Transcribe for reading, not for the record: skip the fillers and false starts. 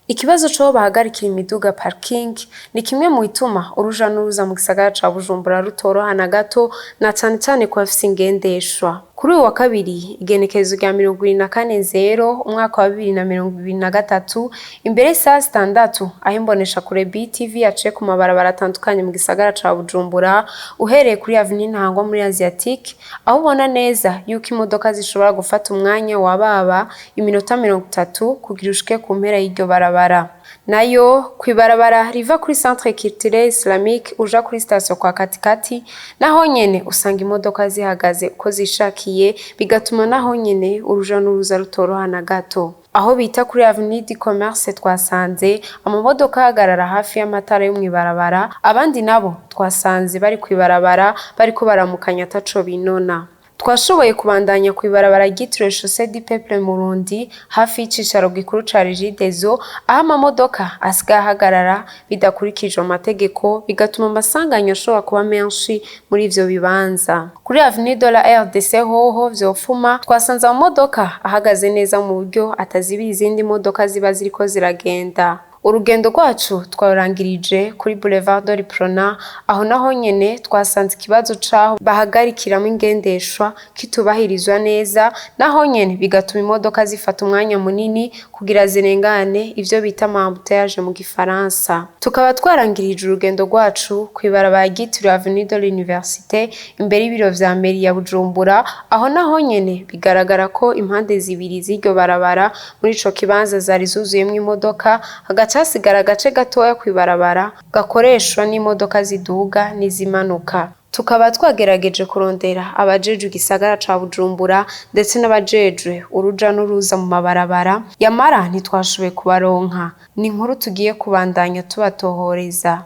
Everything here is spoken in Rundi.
Ikibazo c'aho bahagarikira imiduga, parking, ni kimwe mu bituma uruja n'uruza mu gisagara ca Bujumbura rutoroha na gato, na cane cane ku bafise ingendeshwa. Kuri uyu wa kabiri, igenekerezo rya 24/0 umwaka wa 2023, imbere y'isaha 6, aho imboneshakure BTV yaciye ku mabarabara atandukanye mu gisagara ca Bujumbura, uhereye kuri Avenue Ntahangwa muri Asiatique, aho ubona neza yuko imodoka zishobora gufata umwanya wababa iminota 30 kugira ushike ku mpera y'iryo barabara. Nayo kw'ibarabara riva kuri Centre Culturel Islamique uja kuri station kwa Katikati, naho nyene usanga imodoka zihagaze uko zishakiye, bigatuma naho nyene uruja n'uruza rutoroha na gato. Aho bita kuri Avenue du Commerce twasanze amamodoka ahagarara hafi y'amatara yo mw'ibarabara, abandi nabo twasanze bari kw'ibarabara bariko baramukanya ataco binona. Twashoboye kubandanya kw'ibarabara ryitiriwe Chaussée du Peuple Murundi, hafi y'icicaro gikuru ca Regideso, aho amamodoka asigaye ahagarara bidakurikije amategeko, bigatuma amasanganya ashobora kuba menshi muri ivyo bibanza. Kuri Avenue de la RDC hoho vyopfuma, twasanze amamodoka ahagaze neza mu buryo atazibira izindi modoka ziba ziriko ziragenda. Urugendo rwacu twarurangirije kuri Boulevard de l'Uprona, aho naho nyene twasanze ikibazo c'aho bahagarikiramwo ingendeshwa kitubahirizwa neza, naho nyene bigatuma imodoka zifata umwanya munini kugira zirengane, ivyo bita ama embouteillage mu gifaransa. Tukaba twarangirije urugendo rwacu kw'ibarabara ryitiriwe Avenue de l'Université, imbere y'ibiro vya mairie ya Bujumbura, aho naho nyene bigaragara ko impande zibiri z'iryo barabara muri ico kibanza zari zuzuyemwo imodoka, hagaca hasigara agace gatoya kw'ibarabara gakoreshwa n'imodoka ziduga n'izimanuka. Tukaba twagerageje kurondera abajejwe igisagara ca Bujumbura ndetse n'abajejwe uruja n'uruza mu mabarabara, yamara ntitwashoboye kubaronka. Ni inkuru tugiye kubandanya tubatohoreza.